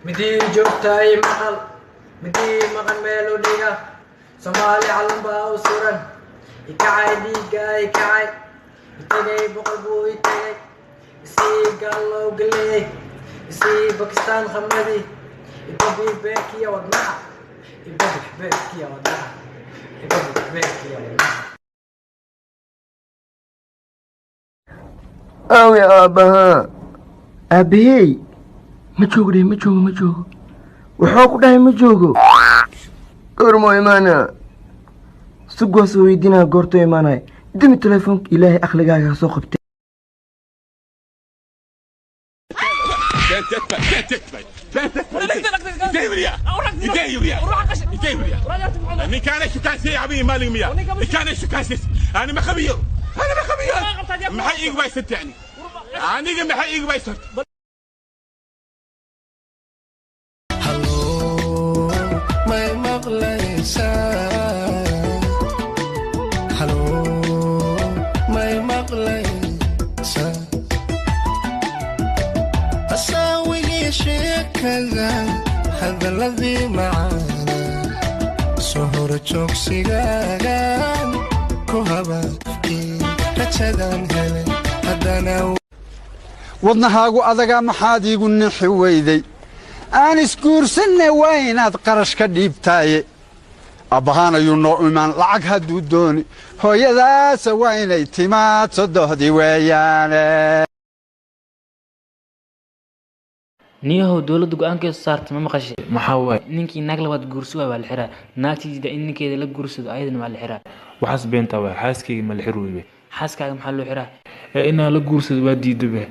Midii joogtaay maqal, midii maqan meel u dhiga. Soomaali calan baa u suran. Ikacay dhiigga ikacay, itagay boqol buu itagay, isii gaal loo galeeyay, isii Bakistaan khamadi, ibabi beerkiya wadnaha, ibabi beerkiya wadnaha, ibabi beerkiya wadnaha. Aawe aabbahaa? Aabbahey ma joogo dheh, ma joogo, ma joogo. Wuxuu ku dhahay ma joogo. Goormoo imaana? Sugwaasoo weydiinaya goortoo imaanaya. Dimi telefoonka, Ilaahay aqligaaga ha soo qabtay. May maqlaysaa? Halo, may maqlaysaa? Asaawigii sheekada, hadaladii macaana, soo hor joogsigaagan ku habaafkii rajadan helay haddana. Wadnahaagu adagaa, maxaad iigu nixi weyday? Aan isguursanne, waa inaad qarash ka dhiibtaaye. Abbahaan ayuu noo imaan lacag hadduu dooni, hooyadaasa waa inay timaad sodohdii weeyaane. Niyahow, dowladda go-aankeesu saartay ma maqashay? Maxaa waaye? Ninkii naag labaad guurso waay waa la xiraa, naagtii diida in ninkeeda la guursado ayadana waa la xiraa. Waxaas beentaa waay, xaaskayga ma la xir weybe. Xaaskaaga maxaa loo xiraa? Ee inaa la guursado waa diidabe.